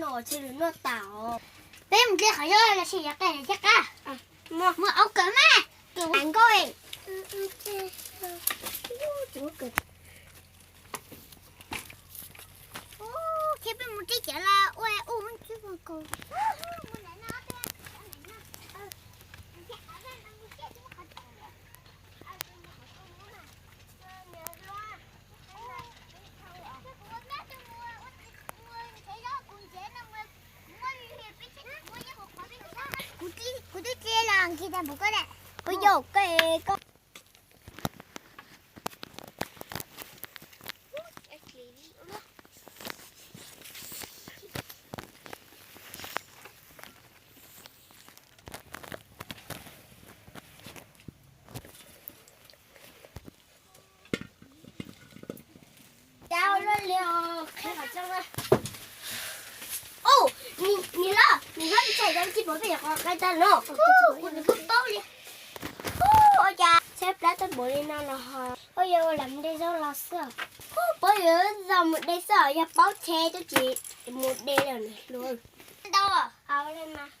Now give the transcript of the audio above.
no, tsis noj tas. Peb mus dle qhov yob los sis yav qe thiab qab. Muaj aub kawm mas, kawm nkauj. Thiab peb mus tib cav lawm ua ua tib ua kaus. Kuv twb tsis los nkig tag npaum koj na. Kuv yaum koj koj. Tsis pom peb yog qhov qab tag no, kuv nws kuj paub li. Ua cas tsheb plab tau npaum li no los ho, ua yog ua lam mus de zaub los xwb. Ua, pov yog zaub mus de xwb, yog paub tsheb twb tsis mus de lawm nws hluas. Ntau, hau li mas.